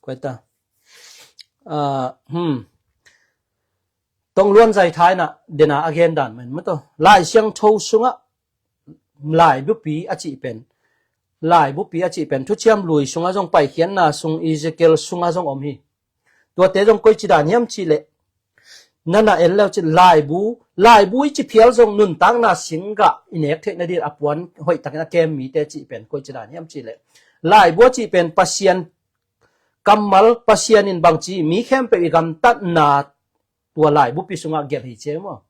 koi ta. Ah, hmm. Tong Luan Zai Thai in ah den a a gen dan mah in maw taw. Lai Siangtho sungah laibupi a cih pen, laibupi a cih pen Thuciam Lui sungah zong, Paikhiatna sung, Ezekiel sungah zong om hi. Tuate zong koici dan hiam cih leh, na na en le uh cin laibu, laibu i ci phial zong nuntakna singgah i nek theih nading a puan hoih takin a kem mite cih pen koici dan hiam cih leh, laibu a cih pen Pasian kammal, Pasian in bang ci, mi khempeuh i gamtatna tua laibupi sungah gelh hi ci maw.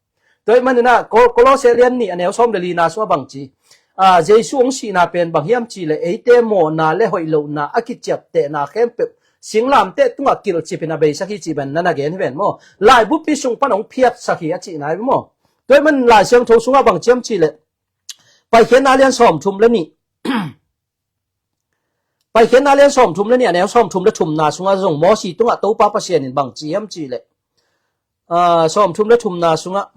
Tua ahih manin ah Ko-, Kolose lian nih a neu sawm le lina sungah bang ci, ah, Jesu hong sihna pen bang hiam cih leh eite mawhna le hoih lohna a kiciaptehna khempeuh singlamteh tungah kilhcip in a beisak hi cih pen na na gen hi ven maw. Laibupi sung pan hong phiatsak hi a cihna hi maw. Tua ahih manin Lai Siangtho sungah bang ci hiam cih leh, Paikhiatna lian sawmthum le nih Paikhiatna lian sawmthum le nih a neu sawmthum le thumna sungah zong Mosi tungah Topa Pasian in bang ci hiam cih leh, ah, sawmthum le thumna sungah,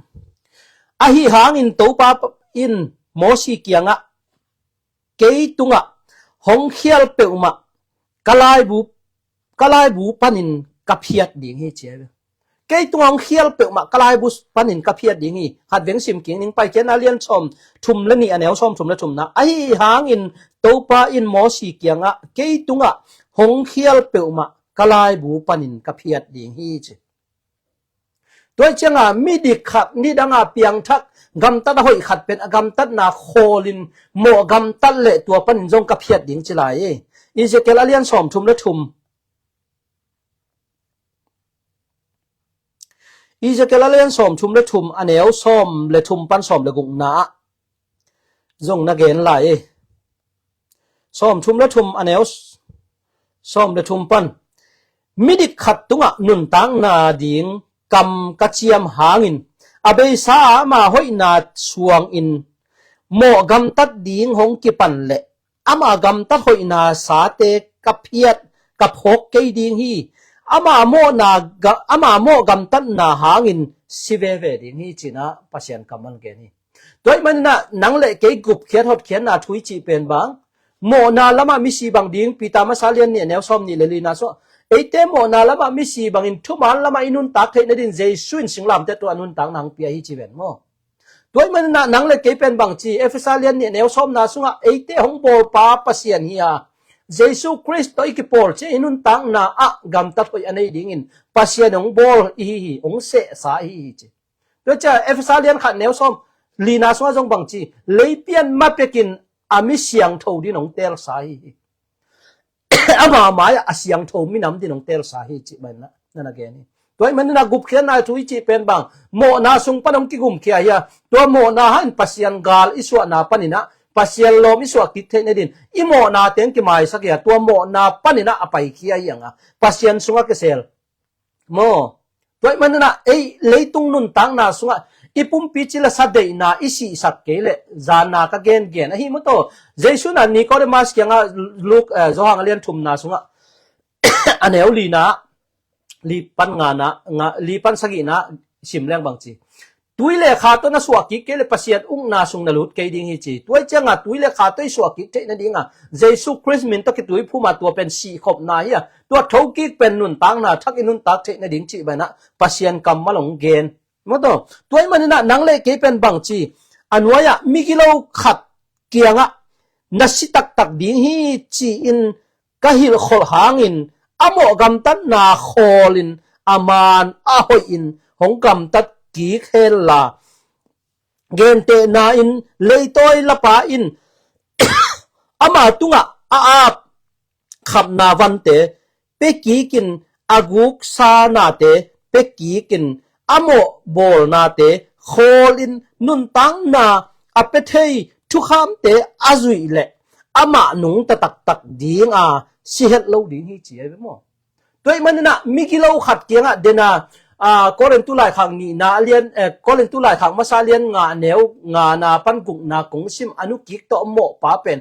ahi hangin Topa in Mosi kiangah, kei tungah hong khial peuhmah ka laibu, ka laibu panin ka phiat ding hi ci a ve. Kei tungah hong khial peuhmah ka laibu panin ka phiat ding hi. Khat veng sim kik ning, Paikhiatna lian sawmthum le nih a neu sawmthum le thumna. Ahi hangin Topa in Mosi kiangah, kei tungah hong khial peuhmah ka laibu panin ka phiat ding hi ci. Tua ciangah midik khat nidangah piangthak gamtat a hoih khat pen a gamtatna khawlin mawh gamtat leh tua panin zong ka phiat ding ci lai. Ezekiel a lian sawmthum le thum. Ezekiel a lian sawmthum le thum a neu sawm le thum pan sawm le gukna ah, zong na gen lai e. Sawm thum le thum a neu sawm le thum pan, midik khat tungah nuntakna ding kam ka ciam hangin a beisa ama hoihna suangin mawh gamtat ding hong kipan leh ama gamtat hoihna sate ka phiat ka phawk kei ding hi. Ama mawhna ga, ama mawh gamtatna hangin si veve ding hi, cinah Pasian kammal gen hi. Tua ahih maninah nang le kei gupkhiat hotkhiatna thu i cih pen bang, mawhna lamah misi bang ding, Peter masa lian nih a neu sawm nih le lina sungah, eite mawhna lamah misi bangin thuman lamah i nuntak theih nadin Jesu in singlamteh tungah nuntakna hong pia hi ci ven maw? Tua ahih maninah nang le kei pen bang ci, Efesa lian nih a neu sawmna sungah eite hong bawlpa Pasian hi a, Jesu Khrist tawh i kipawl ci, i nuntakna ah gamtat hoih a nei dingin Pasian hong bawl ihi hi, hong sehsa ihi hi ci. Tua cia Efesa lian khat neu sawm lina sungah zong bang ci, leipian mapekin a mi siangtho din hong teelsa ihi hi. Ama mai-ah a siangtho minam din hong teelsa hi cih maninah na na gen hi. Tua ahih maninah gupkhiatna thu i cih pen bang, mawhna sung pan hong kigumkhia hi a, tua mawhna hangin Pasian gal i suahna paninah Pasian lawm i suah kik theih nadin i mawhna teng kimaisak hi a, tua mawhna paninah a paikhia hi a, Pasian sungah kisel maw? Tua ahih maninah ei leitung nuntakna sungah i pumpi cil a sa deihna i sihsak kei leh zanna ka gengen ahi maw taw? Jesu in a Nikodemas kiangah Luke, eh, Johan a lian thumna sungah a neu lina, li pan ngana, nga, li pan sagihna sim leng bang ci, tui le kha tawh na suah kik kei leh Pasian ukna sung na lut kei ding hi ci. Tua ahih ciangah tui le kha tawh i suah kik theih nadinga Jesu Khrist min tawh kituiphum a, tua pen sihkhopna hi a, tua thokik pen nuntakna thak i nuntak theih nading cih banah Pasian kammal hong gen maw taw? Tua ahih maninah nang le kei pen bang ci, a nuai-ah migilo khat kiangah na si taktak ding hi ci-in ka hilhkholh hangin a mawh gamtatna khawlin a man a hoihin hong gamtat kik henla, gentehna in leitawi lapa in ama tungah a ap khapna vante pia kikin, a guksa nate pia kikin, a mawh bawlnate khawlin nuntakna a pia thei thukhamte a zuih leh amah nungta taktak dinga si het lo ding hi ci ahi ve maw? Tua ahih maninah migilo khat kiangah dena, ah, Korintu laikhak nihna a lian, eh, Korintu laikhak masa lian nga a neu ngana pan gukna kong sim a nukik tawh a mawhpa pen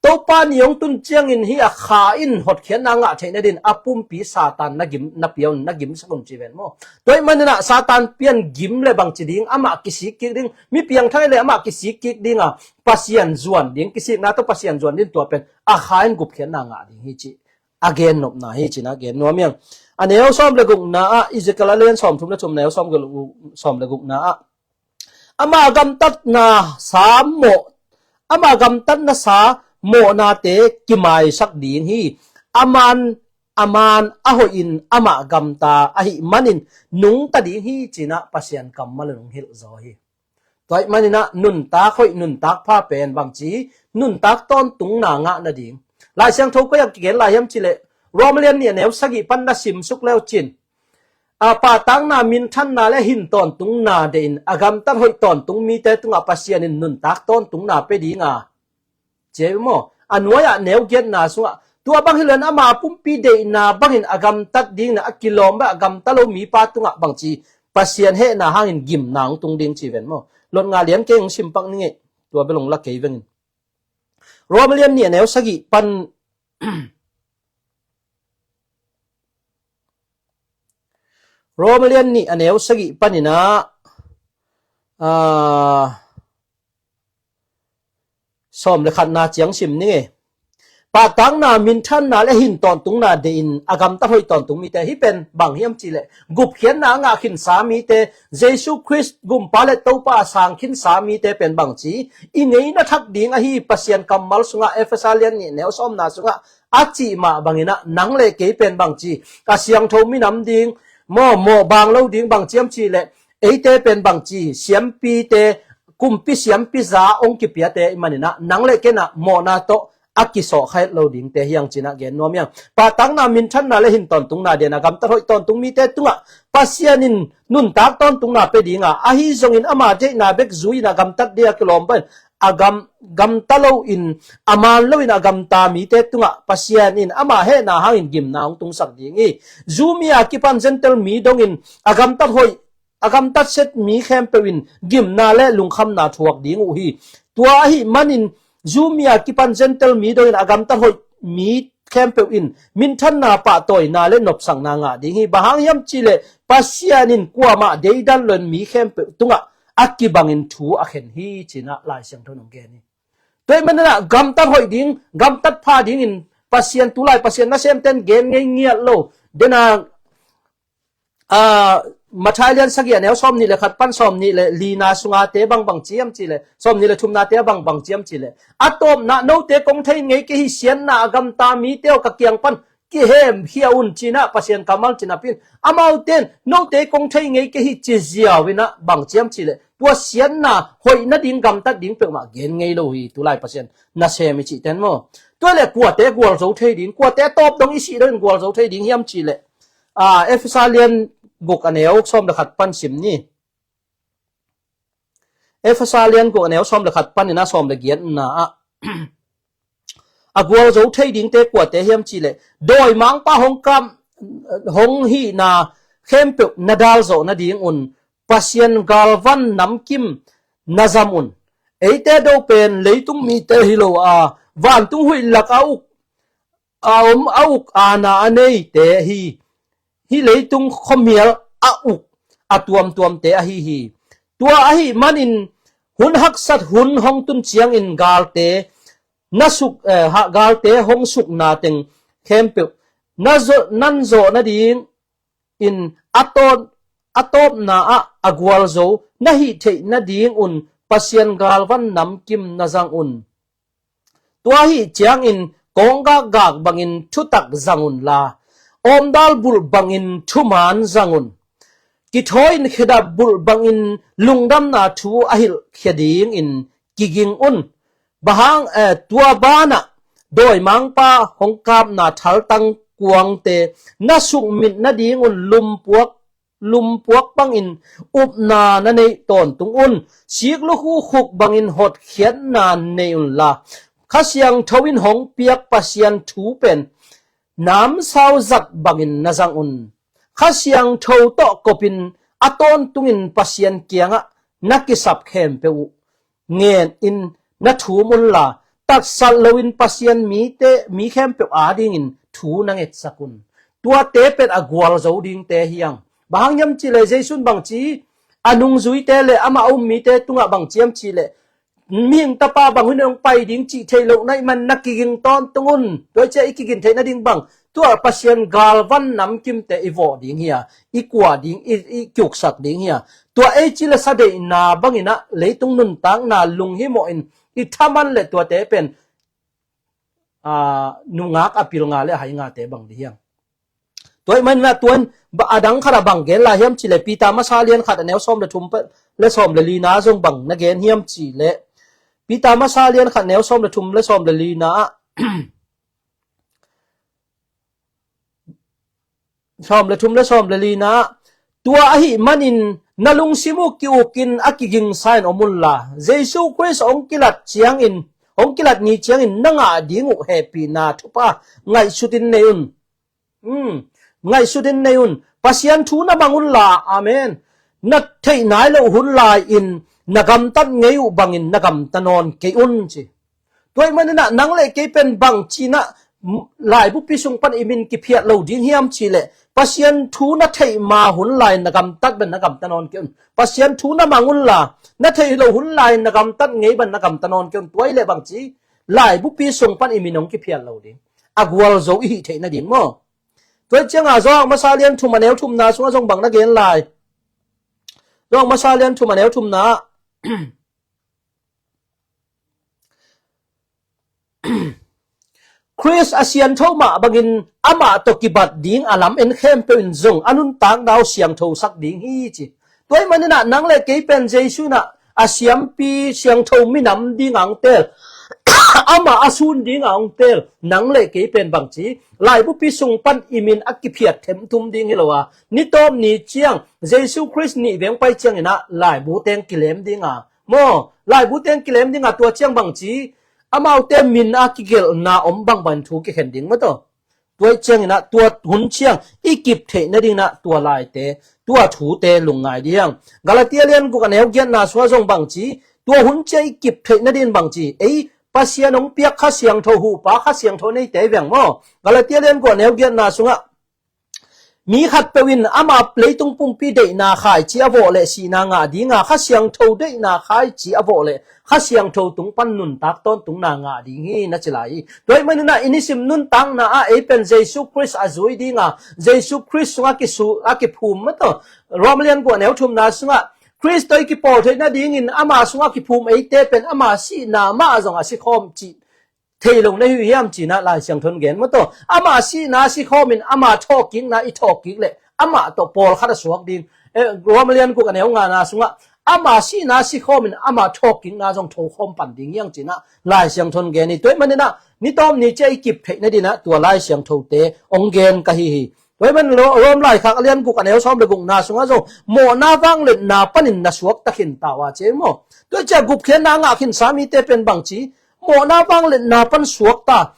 Topa ni hong tun ciangin hih a kha in hotkhiatna ngah theih nadin a pumpi Satan na gim, na pia un, na gimsak un ci ven maw? Tua ahih maninah Satan pian gim le bang ci ding, amah kisik kik ding, mi piangthak le amah kisik kik dinga Pasian zuan ding, kisikna tawh Pasian zuan ding tua pen a kha in gupkhiatna ngah ding hi ci a gennopna hi cinah gen nuam hiang. A neu sawm le gukna ah, Ezekiel a lian sawm thum le thum, neu sawm le guk, sawm le gukna ah ama gamtatna sa mawh, ama gamtatna sa mawhnate kimaisak ding hi. A man, a man a hoihin amah gamta ahih manin nungta ding hi cinah Pasian kammal in hong hilh zaw hi. Tua ahih maninah nuntak hoih, nuntak pha pen bang ci, nuntak tawntungna ngah nading. Lai Siangtho koi a kigen lai hiam ci leh, Rom lian nih a neu sagih pan na simsuk leu cin, a, pahtakna, minthanna le hin tawntungna dehin a gamtat hoih tawntung mite tungah Pasian in nuntak tawntungna pia dinga, ci ahi maw? A nuai-ah neu giatna sungah tua bang hi loin ama pumpi deihna bangin a gamtat dingin a kilawm beh a gamta lo mipa tungah bang ci, Pasian hehna hangin gimna hong tung ding ci ven maw? Lot nga lian kei hong simpak ning ei, tua bel hong la kei vengin. Rom lian nih a neu sagih pan Rom lian nih a neu sagih paninah, ah, sawm le khatna ciang sim ning ei. Pahtakna, minthanna le hin tawntungna dehin a gamtat hoih tawntung mite, hih pen bang hiam ci leh, gupkhiatna a ngah khinsa mite, Jesu Khrist gumpa le Topa a sang khinsa mite pen bang ci, i ngeina thak ding ahi Pasian kammal sungah, Efesa lian nih neu sawmna sungah a cih mah banginah nang le kei pen bang ci, a siangtho minam ding, maw, mawh bang lo ding bang ciam ci leh, eite pen bang ci, siampite, kumpi siampi za hong kipiate i maninah nang le kei inah mawhna tawh a kisawh kha het lo dingte hiang cinah gen nuam hiang. Pahtakna, minthanna le hin tawntungna dehin a gamtat hoih tawntung mite tungah Pasian in nuntak tawntungna pia dinga, ahi zongin ama deihna bek zui-in a gamtat ding a kilawm bangin a gam, gamta loin, a man loin a gamta mite tungah Pasian in ama hehna hangin gimna hong tungsak ding hi. Jew mi a kipan Gentile mi dongin a gamtat hoih, a gamtat set mi khempeuh in gimna le lungkhamna thuak ding uh hi. Tua ahih manin Jew mi a kipan Gentile mi dongin a gamtat hoih mi khempeuh in minthanna, pahtawina le nopsakna ngah ding hi. Bang hang hiam cihleh Pasian in kuamah deidan loin mi khempeuh tungah a kibangin thu a khen hi, ci-in ah Lai Siangtho in hong gen hi. Tua ahih manin ah gamtat hoih ding, gamtat pha dingin Pasian, tulai Pasian nasemten gen ngei ngiat lo. Den a, a, Matthai lian sagih a neu sawmnih le khat pan sawmnih le lina sunga te bangbang ci hiam cihleh, sawmnih le thumna te bangbang ci hiam cihleh, a tawpna, note kong thei ngei kei hi, siatna a gamta mite aw, ka kiang pan kihemkhia un, ci-in ah Pasian kammal cih napi-in, amaute in note kong thei ngei kei hi ci ziau-in ah bang ci hiam cihleh, tua siatna hoih nading, gamtat ding peuhmah gen ngei lo hi, tulai Pasian nasem i cihten maw. Tua leh kuate gualzo thei ding, kuate tawp dong i sih dongin gualzo thei ding hiam cihleh, a, Efesa lian guk a neu sawm le khat pan sim ni. Efesa lian guk a neu sawm le khat panin a sawm le giatna ah, a gualzo thei dingte kuate hiam cihleh, dawimangpa hong kap, hong hihna khempeuh na dal zawh nadingun Pasian galvan namkim na zam un. Eite do pen leitung mite hi lo a, vantung huih lak a uk, a om, a uk aana a neite hi. Hih leitung khuamial a uk a tuamtuamte ahi hi. Tua ahih manin hun haksat hun hong tun ciangin galte na suk, eh, ha, galte hong sukna teng khempeuh na zo, nan zawh nadingin a tawp, a tawpna ah a gualzo na hih theih nadingun Pasian galvan namkim na zang un. Tua ahih ciangin kawnggakgak bangin thutak zang unla, awmdal bulh bangin thuman zang un. Kithawi-in khedap bulh bangin lungdamna thu a hilhkhia dingin kiging un. Bang hang, eh, tua banah dawimangpa hong kapna thaltang kuangte na sukmit nadingun lumpuak, lumpuak bangin upna na neih tawntung un. Sik lukhu khuk bangin hotkhiatna nei unla, Kha Siangtho in hong piak Pasian thu pen namsau zat bangin na zang un. Kha Siangtho tawh kopin a tawntungin Pasian kiangah na kisap khempeuh uh ngenin na thum unla, tatsat loin Pasian mite, mi khempeuh adingin thu na ngetsak un. Tuate pen a gualzo dingte hi hang. Bang hang hiam cihleh Jesu in bang ci, a nungzuite le amah a um mite tungah bang ci hiam cihleh, mihing tapa bang hun hong pai ding cih theih loh na hih man na kiging tawntung un. Tua ciah i kigin theih nading bang, tua Pasian galvan namkimte i vawh ding hi a, i kuah ding, i, i kiuksak ding hi a. Tua ei ci le sa deihna bangin ah leitung nuntakna lunghimawhin i thaman le tuate pen, aa, nungak a pilnga le a haingate bang dih hiam. Tua ahih manin ah tuan, ba, a dang khat ah bang gen lai hiam cihleh, Peter masa lian khat a neu sawm le thum le sawm le lina zong bang na gen hiam cihleh, Peter masa lian khat neu sawm le thum le sawm le lina ah, sawm le thum le sawm le lina ah, tua ahih manin na lungsim uh ki-ukin a kigingsa-in om unla, Jesu Khrist hong kilat ciangin, hong kilat ni ciangin na ngah ding uh hehpihna thupha ngaihsutin nei un. Hmm. Ngaihsutin nei un. Pasian thu na mang unla. Amen. Na theih nai loh hun lai-in na gamtat ngei uh bangin na gamta nawn kei un ci. Tua ahih manin ah nang le kei pen bang ci-in ah laibupi sung pan i min kiphiat lo ding hiam cihleh, Pasian thu na theih ma hun lai na gamtat bangin na gamta nawn kei un. Pasian thu na mang unla, na theih loh hun lai na gamtat ngei bangin na gamta nawn kei un. Tua ahih leh bang ci, laibupi sung pan i min hong kiphiat lo ding, a gualzo i hih theih nading maw. Tua ahih ciangah Johan masa lian thum a neu thumna sungah zong bang na gen lai. Johan masa lian thum a neu thumna ah, Khrist a siangtho mah bangin amah tawh kibat ding a lam-en khempeuh in zong a nuntakna uh siangthosak ding hi ci. Tua ahih manin ah nang le kei pen Jesu in ah a siampi siangtho minam dingin hong teel, amah a sun dingin hong teel. Nang le kei pen bang ci, laibupi sung pan i min a kiphiat themthum ding hi lo a, ni tawp ni ciang Jesu Khrist nih veng pai ciangin ah laibu teng kilem ding a, Maw, laibu teng kilem dingah tua ciang bangci, amaute min a kigelhna om bangbang thu kikhen ding maw taw. Tua ih cianginah tua hun ciang i kip theih nadinginah tua laite, tua thute lungngai diang. Galatia lian guk a neu giatna sungah zong bangci, tua hun ciang i kip theih nadin bangci, ei Pasian hong piak Kha Siangtho, huhpa Kha Siangtho neite veng maw. Galatia lian guk a neu giatna sungah mi khatpeuh in ama leitung pumpi deihna khaici a vawh leh sihna ngah dinga, Kha Siangtho deihna khaici a vawh leh Kha Siangtho tung pan nuntak tawntungna ngah ding hi na ci lai hi. Tua ih maninah i nisim nuntakna ah ei pen Jesu Khrist a zui dinga, Jesu Khrist sungah kisu a kiphum mataw. Rom lian guk a neu thumna sungah Khrist tawh i kipawl theih nadingin ama sungah kiphum eite pen ama sihna mah zong a sikhawm cih thei lo na hi uh hiam cinah Lai Siangtho in gen maw taw. Ama sihna sikhawmin ama thawhkikna i thawhkik leh amah tawh pawlkhat a suak ding. Eh, Rom lian guk a neu ngana sungah ama sihna sikhawmin ama thawhkikna zong thokhawm pan ding hiang cinah Lai Siangtho in gen hi. Tua ih maninah ni tawm ni ciah i kip theih nadinah tua Lai Siangthote hong gen ka hi hi. Tua ih man Rom laikhak a lian guk a neu sawm le gukna sungah zong mawhna vangliatna panin na suakta khin ta uh a ci hi maw. Tua ciah gupkhiatna ngah khinsa mite pen bangci, mawhna vangliatna pan suakta.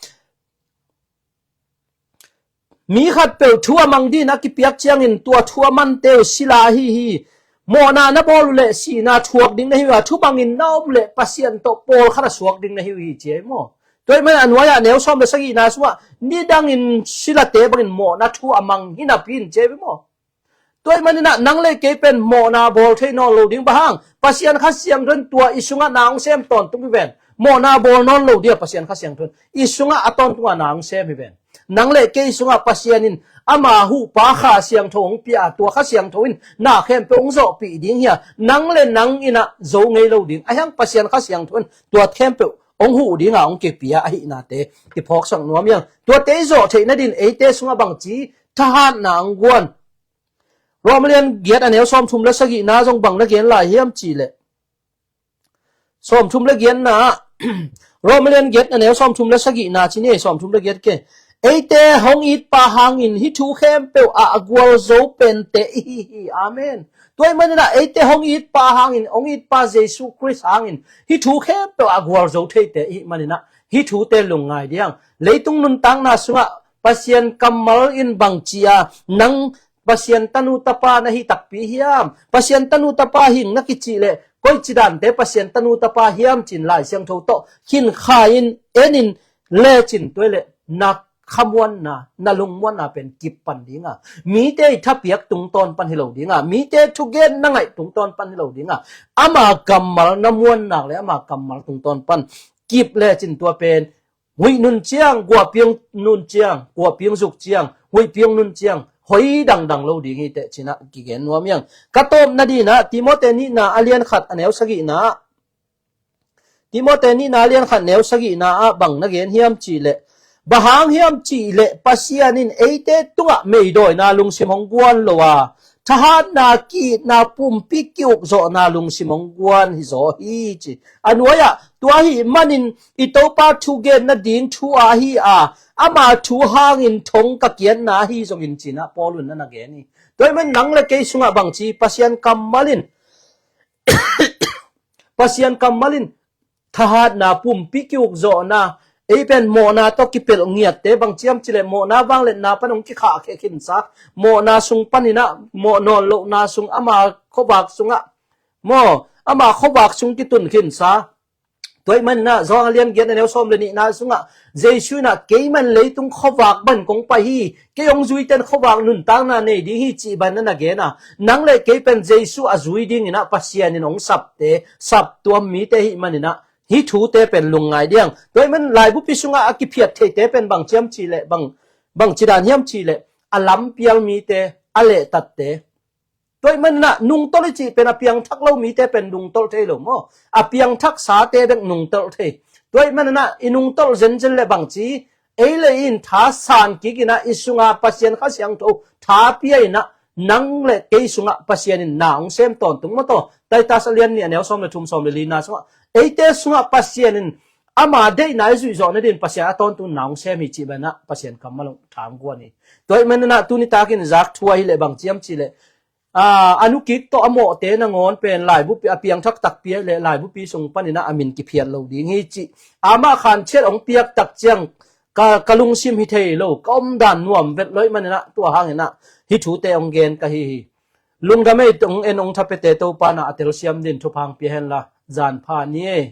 Mi khatpeuh thu a mang dingin a kipiak ciangin tua thu a mante uh sila ahi hi. Mawhna na bawl uh leh sihna thuak ding na hi uh a, thu bangin na om uh leh Pasian tawh pawlkhat a suak ding na hi uh hi ci hi maw. Tua ih man a nuai-ah neu sawm le sagihna sungah nidangin silate bangin mawhna thu a mang hi napi in ci hi maw. Tua ih maninah nang le kei pen mawhna bawl thei nawn lo ding. Bang hang? Pasian Kha Siangtho in tua i sungah na hong sem tawntung hi ven. Mawhna bawl nawn lo dia Pasian Kha Siangtho in i sungah a tawntunga na hong sem hi ven. Nang le kei sungah Pasian in ama huhpa Kha Siangtho hong pia a, tua Kha Siangtho in na khempeuh hong zawhpih ding hi a, nang le nang inah zo ngei lo ding. A hiang Pasian Kha Siangtho in tua khempeuh hong huh dinga hong kipia ahihnate kiphawksak nuam hiang. Tuate i zawh theih nadin eite sungah bangci thahatna hong guan. Rom lian giat a neu sawmthum le sagihna zong bang na gen lai hiam cihleh, sawmthum le giatna ah, Rom lian giat a neu sawmthum le sagihna ci ni, sawmthum le giat ke. Eite hong itpa hangin hih thu khempeuh ah a gualzo pente ihi hi. Amen. Tua ih maninah eite hong itpa hangin, hong itpa Jesu Khrist hangin hih thu khempeuh ah a gualzo theite ihi maninah hih thute lungngai diang. Leitung nuntakna sungah Pasian kammal in bangci a, nang Pasian tanu tapa na hi takpi hiam? Pasian tanu tapa hing na kicih leh koici dante Pasian tanu tapa hiam cin Lai Siangtho tawh khinkhai in enin lecin tua ih leh na khamuanna, na lungmuanna pen kip pan dinga, mite i thapiak tungtawn pan hi lo dinga, mite thugen na ngaih tungtawn pan hi lo dinga, ama kammal na muannak le ama kammal tungtawn pan kip lecin tua pen huih nun ciang, guahpiang nun ciang, guahpiang zuk ciang, huihpiang nun ciang, hoi dangdang lo ding hi teh cinah kigen nuam hiang. Ka tawpna dinah Timote nihna a lian khat a neu sagihna ah, Timote nihna a lian khat neu sagihna ah bang na gen hiam cihleh, bang hang hiam cihleh Pasian in eite tungah meidawina lungsim hong guan lo a, thahatna, ki-itna, pumpi ki-ukzawhna lungsim hong guan hi zaw hi ci. A nuai-ah tua ahih manin i Topa thugen nading thu ahi a, ama thu hangin thong ka kiatna ahi zongin cinah Paul in na na gen hi. Tua ih man nang le kei sungah bangci Pasian kammal in Pasian kammal in thahatna, pumpi ki-ukzawhna, ei pen mawhna tawh kipelh ngiatte bang ciam cileh mawhna vangliatna pan hong kikhahkhia khinsa, mawhna sung paninah mawh nawn lohna sung ama khuavak sungah maw, ama khuavak sung kitun khinsa. Tua ih maninah Johan a lian giat a neu sawm le nihna sungah Jesu inah kei man leitung khuavak ban kong pai hi, kei hong zuite in khuavak nuntakna nei ding hi cih ban na na gen a, nang le kei pen Jesu a zui dinginah Pasian in hong sapte, saptuam mite hi maninah hih thute pen lungngai diang. Tua ih man laibupi sungah a kiphiat theite pen bang ciam cihleh, bang, bang cidan hiam cihleh, a lampial mite, a lehtatte. Tua ih maninah nungtolh i cih pen a piangthak lo mite pen nungtolh thei lo maw? A piangthak sate bek nungtolh thei. Tua ih maninah i nungtolh zenzen le bangci, ei le in tha san kikinah i sunga Pasian Kha Siangtho tha pia inah nang le kei sungah Pasian in na hong sem tawntung maw taw. Titus a lian nih a neu sawm le thum, sawm le lina sungah eite sungah Pasian in ama deihna i zuihzawh nadin Pasian a tawntung na hong sem hi cih banah Pasian kammal hong thang guan hi. Tua ih maninah tuni takin zak thu ahileh bang ciam cihleh a, a nukik tawh a mawhte nangawn pen laibupi a piangthak takpi le laibupi sung paninah a min kiphiat lo ding hi cih amah khanchiat hong piak tak ciang ka, ka lungsim hi thei lo, ka omdan nuam vet loih maninah tua hanginah hih thute hong gen ka hi hi. Lungdam ei, hong en hong thapete Topa na a telsiam din thupha hong pia henla, zan pha ni ei.